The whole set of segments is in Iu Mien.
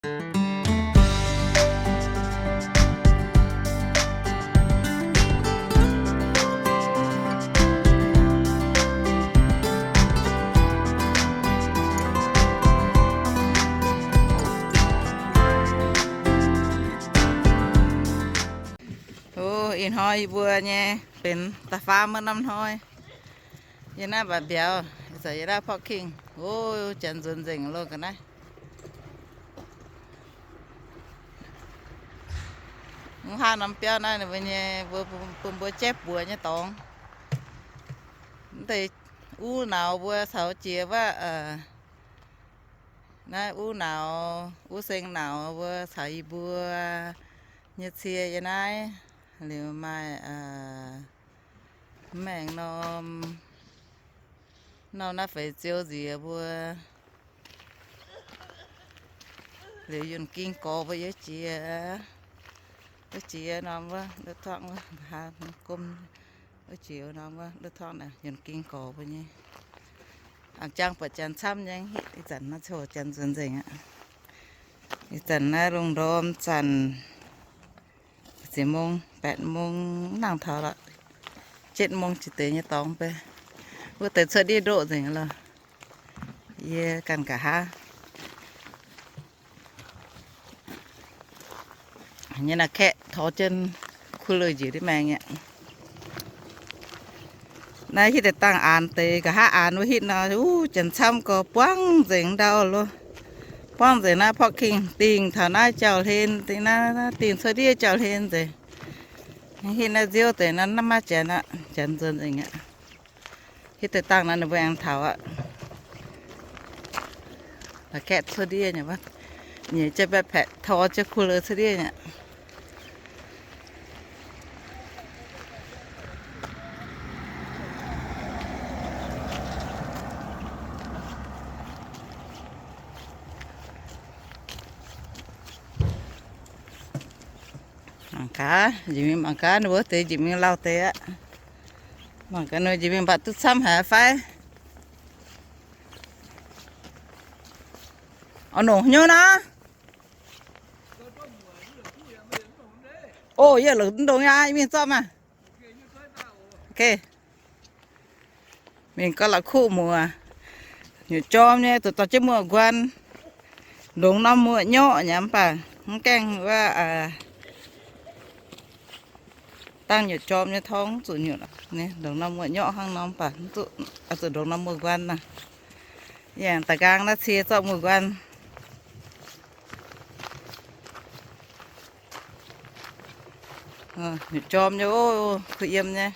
Ov, ih hnoi yie mbuo nyei benx da'faam wuov norm hnoi. Yie naaiv mbaac mbiauz, ih zanc yie naaiv Pork King. Ov, janx nzuonx nzengc loh ga'naaiv. Mv haah norm biauv naaiv ninh mbuo nyei, mbuo, bun mbuo jaiv buoz nyei dorngx. Mv deix uv nauz mbuo caux jiex wuov, naaiv uv nauz, uv seng nauz mbuo caux yie mbuo nyei cie yie naaiv. Liuz maaih mv maengx norm, norm naaiv feix ziou nziex mbuo. Liuz yunh ging gorx mbuo yie jiex, wuov jiex norm wuov, wuov torngv wuov, nqa'haav gomv, wuov jiex norm wuov, wuov torngv naaic yunh ging gorx mbuo nyei. A'jang buatc janx camv nyei, ih zanc naaiv coc janx nzuonx nzengc aqv. Ih zanc naaiv lungh ndorm zanc สิบโมง แปดโมง nangh taux lorqc, เจ็ดโมง jiex deix nyei dorngx bei. Wuov deix cuotv ndiev ndoqv nzengc lorqc. Yie ganh nqa'haav nyei naaiv kaeqv tor jienv kuv lei njiec ndiev maengx aqv. Naaiv hitv deix dangh aanx deix, nqa'haav aanx wuov hitv nor, uv, janx camv gorx buangv nzengc ndau loh. Buangv nzengc naaiv Pork King dingh taux naaiv jauv-hlen, dingh naaiv, dingh cuotv ndiev jauv-hlen nzengc. Hitv naaiv nziouv deix naaiv, naaiv maiv janx aqv, janx nzuonx nzengc aqv. Hitv deix dangh naaiv ninh mbuo aengx taux aqv. La'kaeqv cuotv ndiev nyei, nyei jienv backpack tor jienv kuv lei cuotv ndiev nyei. Mangc gaax, njiec mingh mangc gaax ninh mbuo deix njiec mingh lauh deix aqv. Mangc gaax ninh njiec mingh mbatc duqv camv haic fai? Oix nongc hnyouv nor? O, yie la'kuqv ndongc aqv, yie mingh zorqv maah. Mingh gorngv la'kuqv muoz, nyutc jorm nyei, zuqc dorh jienv muoz-nquan, ndongx norm muoz-nyorqv nyei mv baac mv gaengh wuov, dangh nyutc jorm nyei torngv mv zuqc nyutc. Ndongx norm muoz-nyorqv hnangv nor mv baac mv zuqc, zuqc ndongx norm muoz-nquan naaic. Yangh da'nqaang naaiv cie zorqv muoz-nquan. Nyutc jorm nyei, o, kuh yiem nyei.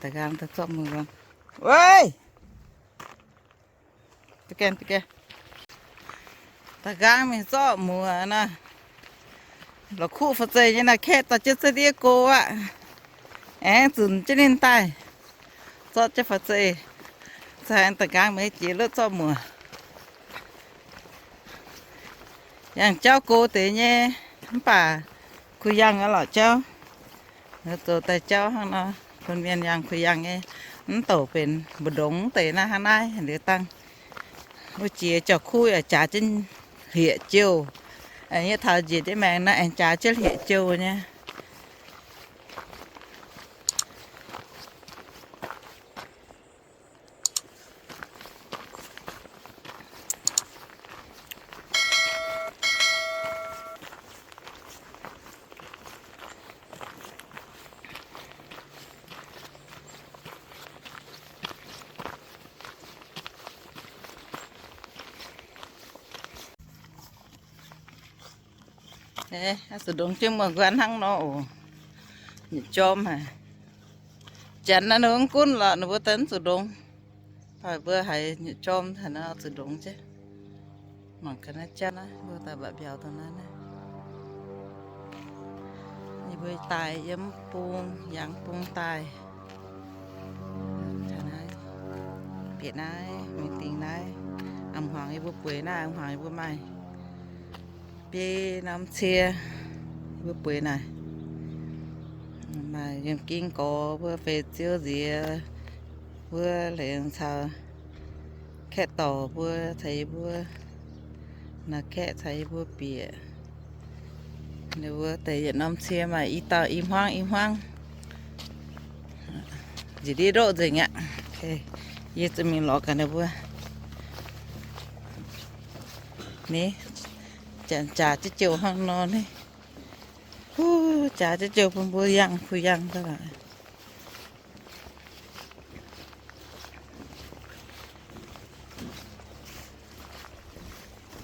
Da'nqaang daaih zorqv muoz-nquan. Weiv! Da'nqaang mingh zorqv muoz naaic. La'kuqv fa'zeiv nyei naaic, kaeqv dorh jienv cuotv ndiev go aqv. Aengx zunc jienv ninh daaih zorqv jienv fa'zeiv. Za'gengh da'nqaang mingh jiex lotv zorqv muoz. Yangh jauv go deix nyei, mv baac kuh yangh lorqc jauv. Zoux daaih jauv hnangv nor, bun mienh yangh kuh yangh nyei. Mv douc benx mbu'ndongx deix naaiv hnangv naaiv liuz dangh. Wuov jiex jauv-kuv yaac jaax jienv hlieqv-jouh. Yie taux njiec ndiev maengx naaiv aengx jaax jienv hlieqv-jouh nyei. Zuqc ndongx jienv muoz-nquan hnangv nor oc. Nyutc jorm haic. Janx naaiv ninh mv gunv lorqc, ninh mbuo daaih mv zuqc ndongx. Mv baac mbuo haiz nyutc jorm haic nor zuqc ndongx jienv. Mangc gaax naaiv jauv naaiv, mbuo daaih mba'biauz dongh naaiv naaiv. Yie mbuo daaih yiem bung, yangh bung daaih. Bieqc naaiv, mingh dingx naaiv. A'hmuangx yie mbuo bueix naaiv, a'hmuangx yie mbuo maaih biei norm cie, yie mbuo bueix naaic. Maaih yiem ging gorx mbuo feix ziouv nziex, mbuo laengz caux kaeqv dorc mbuo caux yie mbuo, naaiv kaeqv caux yie mbuo bieqc. Ninh mbuo deix yietc norm cie maaih i dauh i hmuangv i hmuangv. Njiec ndiev ndoqv nzengc aqv. Yie zuqc mingh lorz gaax ninh mbuo. Ni, janx jaax jienv jouh hnangv nor ni. Huv, jaax jienv jouh bun mbuo yangh kuh yangh daaih lorqc.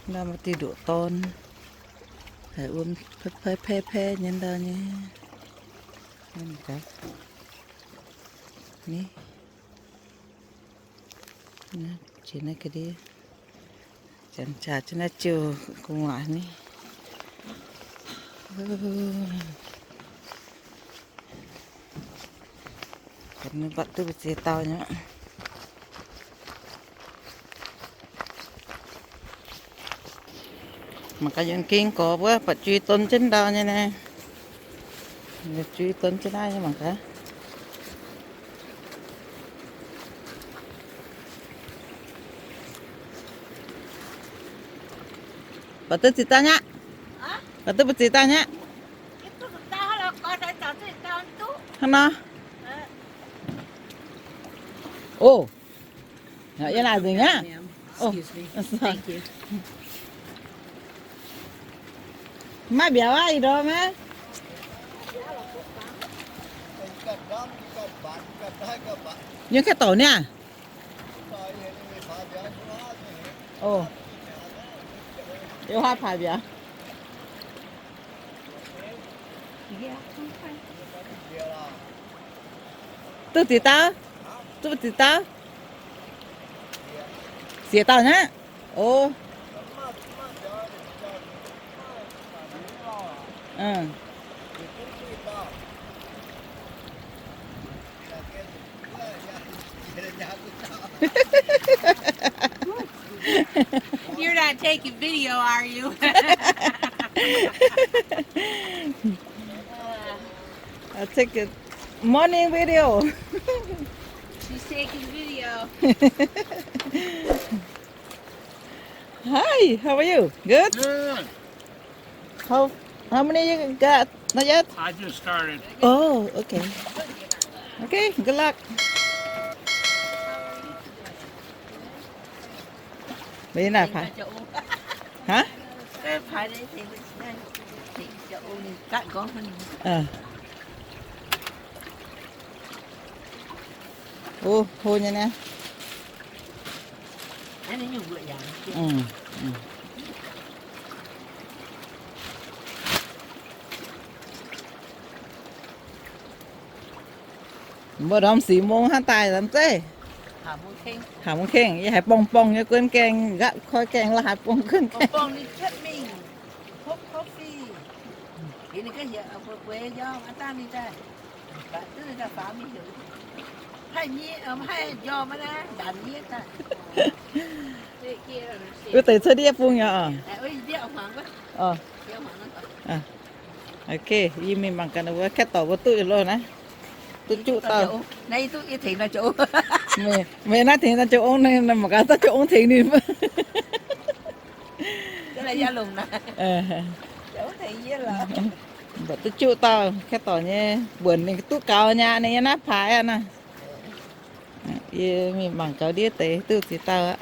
Naaiv maaih diuh ndoqc dorn, haiz wuom paev paev nyei ndau nyei. Ni, jiex naaiv ga'ndiev, janx jaax jienv naaiv jouh gu'nguaaic ni. Mv baac duqv mbu'ziex dauh nyei. Mangc gaax yiem ging gorx wuov, baac jui don jienv ndau nyei naaiv. Jui don jienv naaiv nyei mangc gaax. Baac duqv ziex dauh nyei aqv? Baac duqv mbu'ziex dauh nyei aqv? Hnangv nor. Ov. Yie naaic nzengc aqv. Maiv mbiauz aqv, ih ndorm maiv. Yiem kaeqv dorc niaa. Ov, yiem haaix paaix mbiauz? Duqv ziex dauh? Duqv ziex dauh? Ziex dauh nyei aqv. Ov. You're not taking video, are you? I take a morning video. She's taking video. Hi, how are you? Good? Good. How, how many you got? Not yet? I just started. Oh, okay. Okay, good luck. Mbuo yiem naaiv paaix? Hah? Ov, hlo nyei naaiv. Mbuo ndorm six mong hnangv daaih nzamv zeiv. Haaix mong kengh, yie haiz borngz-borngz nyei guon gaengh, nqaapv koi gaengh la'haaix borngz guon gaengh. Wuov deix cuotv ndiev bung nyei oc. Ok, yie mingh mangc gaax wuov kaeqv dorc mbuo duqv loh naaiv. Duqv juqv dauh. Meih naaiv tengx naaiv jauv ong, mangc gaax daaih jauv ong tengx ninh. Mv baac duqv juqv dauh kaeqv dorc nyei, mbuonc ninh duqv gaux nyei, ninh yiem naaiv paaix aqv naaiv. Yie mingh mangc gaax ndiev deix duqv ziex dauh aqv.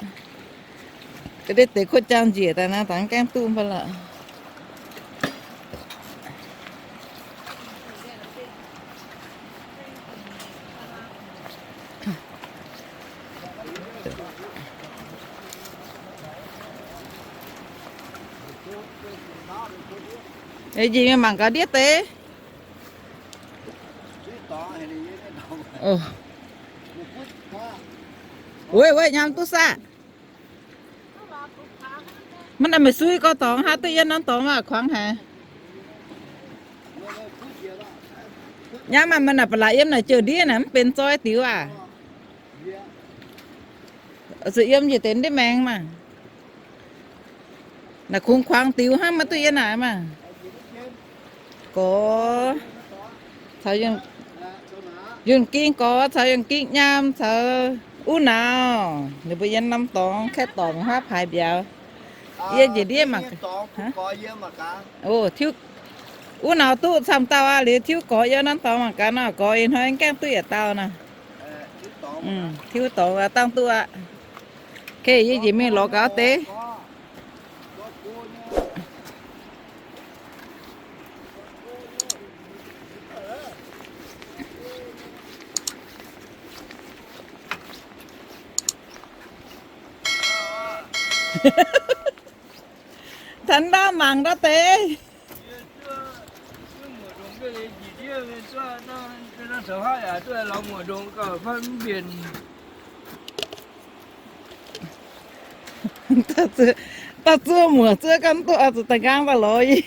Ga'ndiev deix kuotv jangx njiec daaih naaiv, dangh gaengh duqv mv baac lorqc. Njiec mingh mangc gaax ndiev deix. Weic, weic nyaam duqv saah? Maiv naaic meih sui gorx dorngx haaix duqv yiem norm dorngx waac kuangx haic. Nyaam maaih maiv naaic ba'laqc yiem naaic jouh ndiev naaic mv benx zoi diux aac. Zuqc yiem njiec deix ndiev maengx maah. Naaic kungx kuangx diux hnangv maiv duqv yiem naaic maah. Gorx. Caux Yunh Ging gorx, caux Yunh Ging nyaam, caux Uv Nauz, ninh mbuo yiem norm dorngx kaeqv dorngc haav paaix mbiauz. Yie njiec ndiev mangc. Uv Nauz duqv camv dauh aqv, liuz tiuv gorx yiem norm dorngx mangc gaax nor, gorx ih hnoi gaengh duqv yietc dauh nor. Tiuv dorngx dangh duqv aqv. Okay, yie njiec mingh lorz gaax deix. Taux ndau mangc ndau deix. Dauh zuov muoc zuov ganh duqv oix zuqc daaih nqaang daaih lorz i.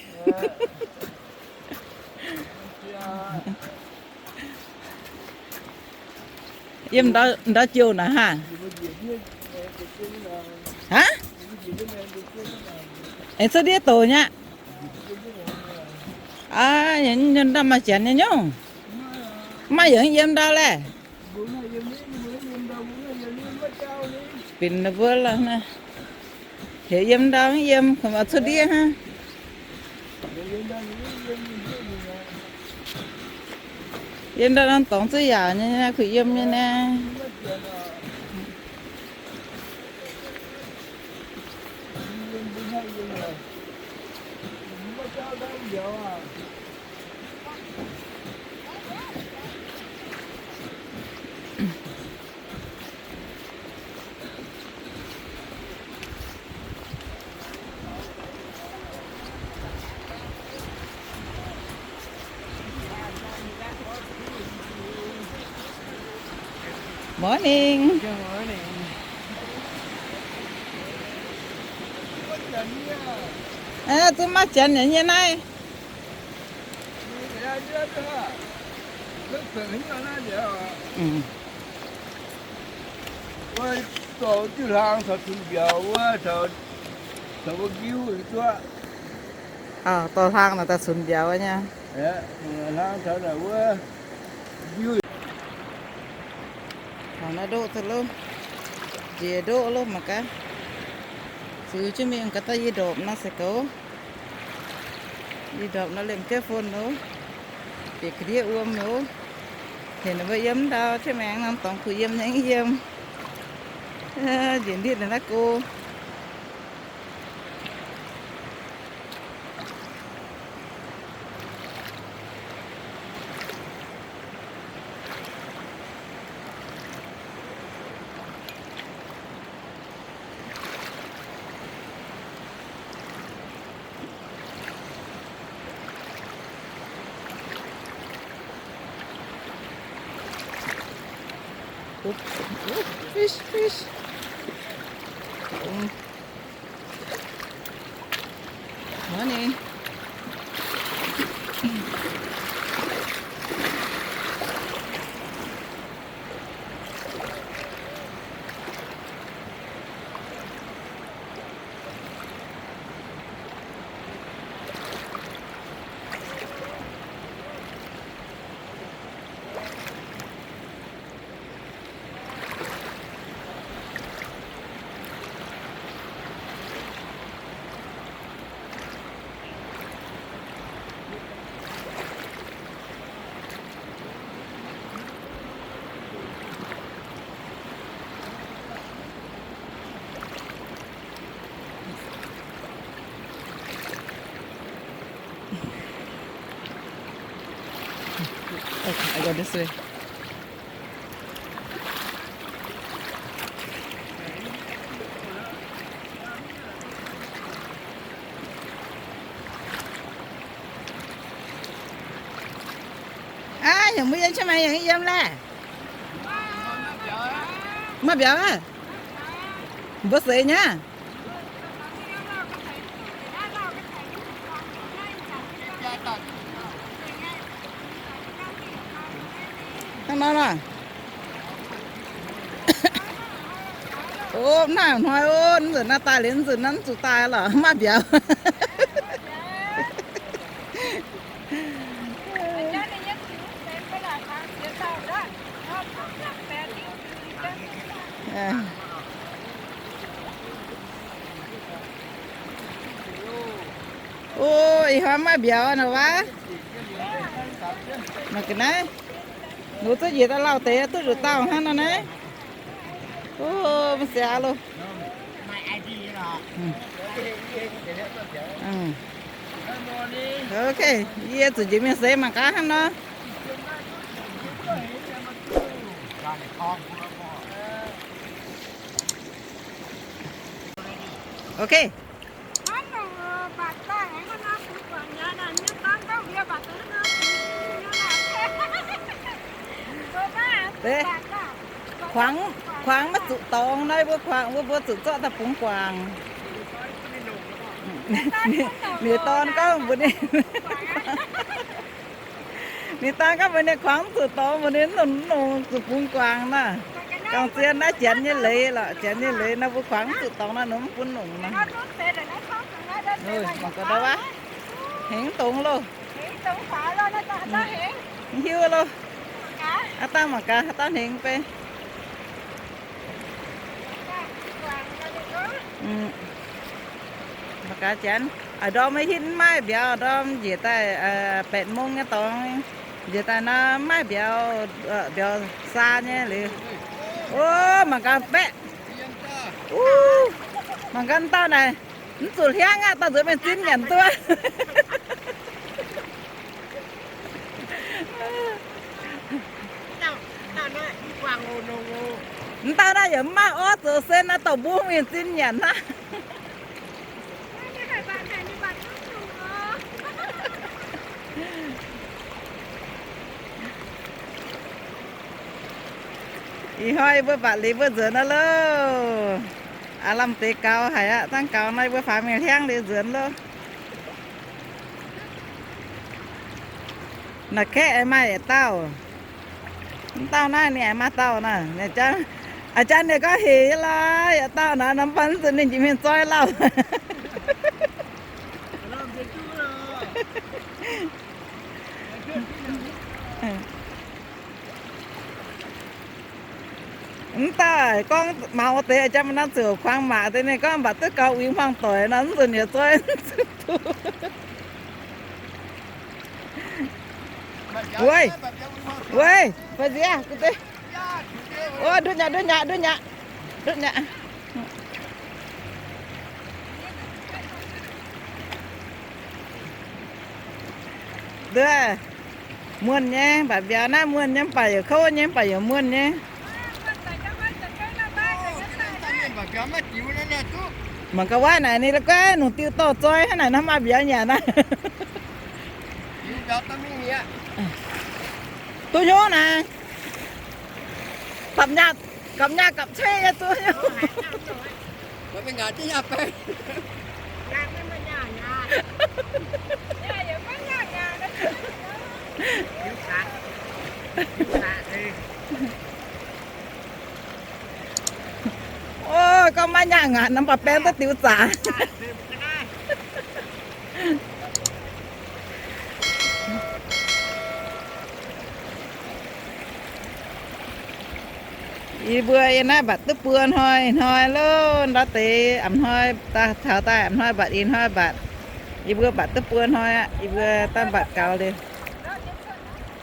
Yiem ndau jouh naaic haah? Aav, aengx cuotv ndiev doqc nyei aqv. Aav, maaih janx nyei nyungc. Maaih yaac yiem ndau laeh. Binc ninh mbuo heuc yiem ndau mv yiem, kuv maaih cuotv ndiev hnangv. Yiem ndau norm dorngx zuov yaauc nyei, kuv yiem nyei naaiv. Morning. Zuqc maaih janx nyei naaiv. Wuov dorh diuh hlang taux cunx mbiauz wuov, taux wuov ngiuv zuov. Dorh hlang naaic daaih cunx mbiauz nyei. Taux naaiv ndoqv daaih loh, njiec ndoqv loh mangc gaax. Zuqc jienv mingh gaax daaih yie ndorpc nor se goux. Yie ndorpc nor liemh jienv fon loh, bieqc ga'ndiev wuom loh. Heuc ninh mbuo yiem ndau, jienv maengx norm dorngx kuh yiem nyei mv yiem. Njiec nditv naaiv go. Oop, oop, fish, fish. Morning. Okay, I go this way. Aav, yaac mbuo yiem qiex maaih yaac yiem laeh. Maiv mbiauz aqv. Mbuo seix nyei. Hnangv nor nor. Ov, naaiv hnoi ov, nzunc naaiv daaih liuz nzunc naaiv zuqc daaih lorqc, maiv mbiauz. O, ih hnoi maiv mbiauz nor waac. Mangc ga'naaiv, nux zuqv njiec daaih lauh deix duqv nzuqc dauh hnangv nor naaiv. O, maiv siaaux loh. Ok, yie zuqc njiec mingh seix mangc gaax hnangv nor. Ok. Deix, kuangx, kuangx maiv zuqc dorngx naaiv, mbuo kuangx, mbuo, mbuo zuqc zorqv daaih bungx guangc. Ninh dorn gorngv mbuox ninh, ninh dorn gorngv mbuox ninh kuangx mv zuqc dorngx, mbuox ninh mv nongx, mv nongx zuqc bungx guangc naaic. Gauh zien naaiv janx nyei leiz lorqc, janx nyei leiz nor mbuo kuangx mv zuqc dorngx naaiv, ninh mv bun nongx naaic. Mangc gaax ndau wuov, hengx dongz loh. Mv hiuv loh. Aav dangh mangc gaax, aav dangh hengx bei. Mangc gaax janx, a'ndorm maiv hitv maiv mbiauz, ndorm njiec daaih แปดโมง nyei dorngx, njiec daaih nor maiv mbiauz, mbiauz saa nyei liuz. O, mangc gaax baeqv. Mangc gaax dauh naaic, mv zuqc hliangv aqv, dauh nzuonx mingh zinh nyanc duqv. Mv dauh naaiv yaac mv maaih orv zoux sen naaiv, dorh mbuo mingh zinh nyanc hnangv. Ih hnoi mbuo mbatc liuz mbuo nzuonx nor loh. Aav lamh deix gaux haic aqv, dangh gaux nor mbuo faaux mingh hliangv liuz nzuonx loh. Naaic kaeqv aengx maaih yietc dauh. Mv dauh naaiv ninh aengx maaih dauh naaic. A'jang ninh gorngv hec nyei lorqc, yietc dauh naaic, norm banh zuqc ninh njiec mingh zoi lauh. Mv dauh gorngv maux deix, a'jang mv nangv ziouc kuangx maac deix, ninh gorngv mv baac duqv gaux uix hmuangx doic nor, mv nzunc yietc zoi duqv. Weic, weic, fai nziex, o, ndutv nyaqc, ndutv nyaqc, ndutv nyaqc, ndutv nyaqc. Muonh nyei, mv baac mbiauz naaiv muonh nyei, mv baac yaac kouv nyei, mv baac yaac muonh nyei. Mangc gaax wuov naaic ninh la'guaih nungc diuh dorh zoi hnangv naaic, hnangv maaih mbiauz nyanc aqv. Duqv hnyouv naaic. Gapv nyaah, gapv nyaah gapv cei nyei duqv hnyouv. O, gorngv maiv nyaah ngaanc nor, mv baac baeng duqv diuh zaqc. Yie mbuo yiem naaiv mbatc duqv buo hnoi, ih hnoi loh, ndau deix a'hnoi, taux daaih a'hnoi mbatc, ih hnoi mbatc. Yie mbuo mbatc duqv buo hnoi aqv, yie mbuo daaih mbatc gaux liuz.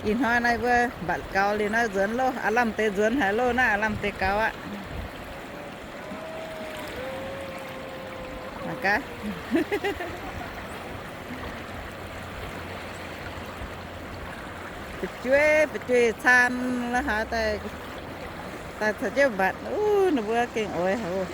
Ih hnoi naaiv mbuo mbatc gaux liuz naaiv nzuonx loh, aav lamh deix nzuonx haic loh, naaiv aav lamh deix gaux aqv. Mangc gaax. Fu'jueiv, fu'jueiv caan la'haaix daaih, daaih caux jienv mbatc, uv, ninh mbuo gengh oix haic oc.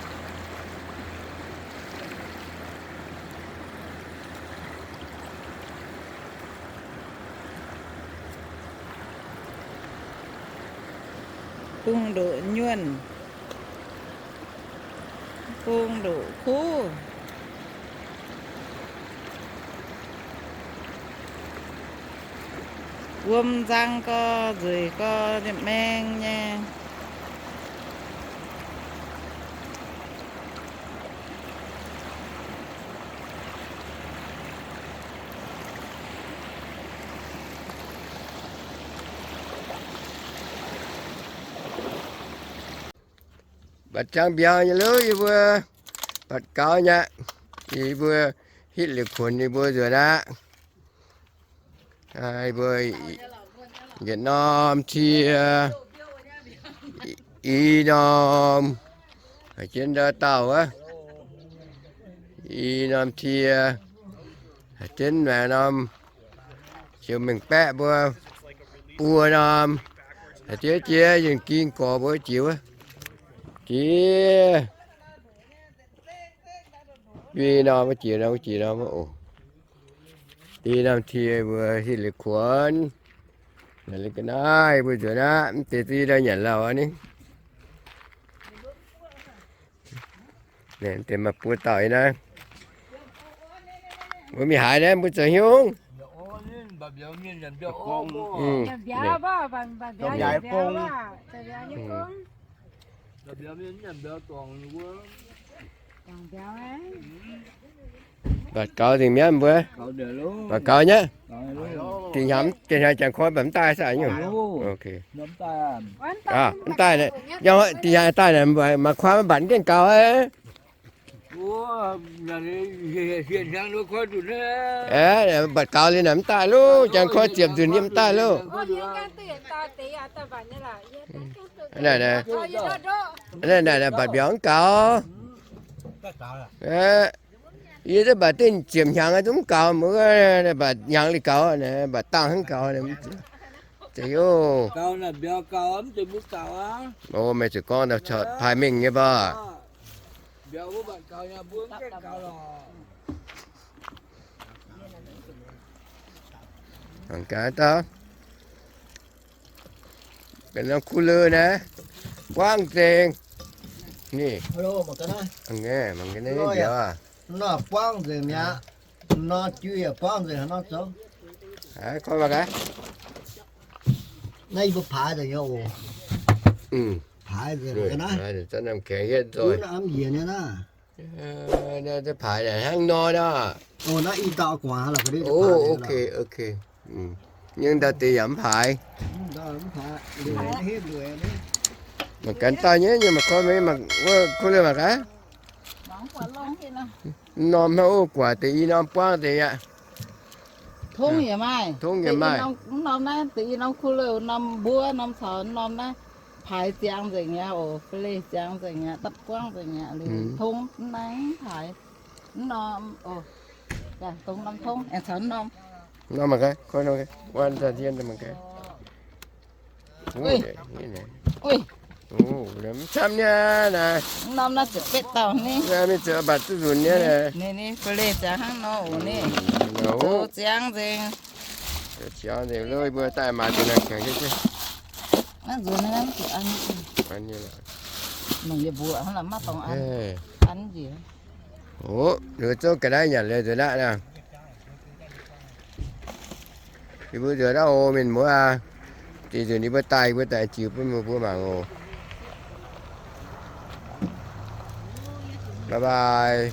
Bung ndoqc nyuonh, bung ndoqc kuv, wuom nzang gau, nzueic gau, maeng nyei. Mbatc ziangx mbiauz nyei lov yie mbuo, mbatc gaux nyei aqv. Yie mbuo hitv liuz kuonx yie mbuo nzuonx aqv. Yie mbuo yietc norm tie, i norm, haaix jienv ndau dauh wuov, i norm tie, haaix jienv maengx norm, ziouc mengh baeqv mbuo, buo norm, haaix jienv jiex yiem ging gorx mbuo jiex wuov, jiex, i norm jiex norm jiex norm oc. I norm tie mbuo hitv liuz kuonx. Ga'naaiv mbuo nzuonx aqv, mv deix za'gengh nyanc lauh aqv ni. Deix maaih buo dauh naaiv. Mbuo mingh haaix naaiv mbuo zoux hnyouv? Mbatc gaux nzengc mi'aqv mbuo. Mbatc gaux nyei. Dinh hnyangx, dinh hnyangx jangx koi mbatc mv daaih saah nyungc? Mv daaih, dinh hnyangx daaih naaic, maaih kuaam mbatc mv gaengh gaux aqv. Mbatc gaux liuz naaic mv daaih loh, jangx koi ziepc nzunc yie mv daaih loh. Naaiv mbatc mbiauz mv gaux. Yie zungv mbatc dinh ziepc hnyangx zungv mv gaux, mv mbatc hnyangx liuz gaux, mbatc dangh hnangv gaux. Zeiz oc. Meih zuqc gorngv paaix mengh nyei mbuo. Mangc gaax dauh. Ga'naaiv kuv leu naaiv, buangv nzengc. Ni, mangc ga'naaiv mbiauz aac. Nor buangv nzengc mi'aqv. Nor juiv yaac buangv nzengc haaix nor zoux. Koi mangc gaax. Naaiv yie mbuo paaix nzengc nyei oc. Paaix nzengc ga'naaiv. Nzengc njiec nyei naaiv. Paaix hnangv nor nor. Naaiv i dauh guangc. Ok, ok. Nyei ndau deix yaac mv paaix. Mangc gaax dauh nyei, nyei mangc gaax, wuov kuv leu mangc gaax. Norm hnangv oc, guangc deix i norm buangv deix aqv. Tongv yaac maaih. Tongv yaac maaih. Mv norm naaiv deix i norm kuv leu, norm mbuov, norm caux norm naaiv paaix ziangx nzengc aqv oc. Fai leih ziangx nzengc aqv, dapv buangv nzengc aqv. Liuz tongv mv naaiv paaix. Mv norm oc. Dongh norm tongv aengx caux mv norm. Norm mangc gaax, koi norm gaax, wuov daaih zien mangc gaax. Mv camv nyei naaiv. Mv norm naaiv ziepc betv dauh ni. Mingh zoux mbatc duqv nzunc nyei. Ni, ni, fai leih ziangx hnangv nor oc ni. Zoux ziangx nzengc. Zoux ziangx nzengc lo, mbuo daaih maaiz deix naaiv gaengh jienv. Naaiv nzunc naaiv mv zuqc an. An nyei lorqc. Nongc yie mbuoqc hnangv lorqc maiv dongh an. An njiec. Oc, ninh zungv ga'naaiv nyanc liuz nzuonx aqv nor. Yie mbuo nzuonx aqv oc mienh muoz aac. Deix nzunc yie mbuo daaih, yie mbuo daaih ziux bun meih mbuo mangc oc. Bye bye.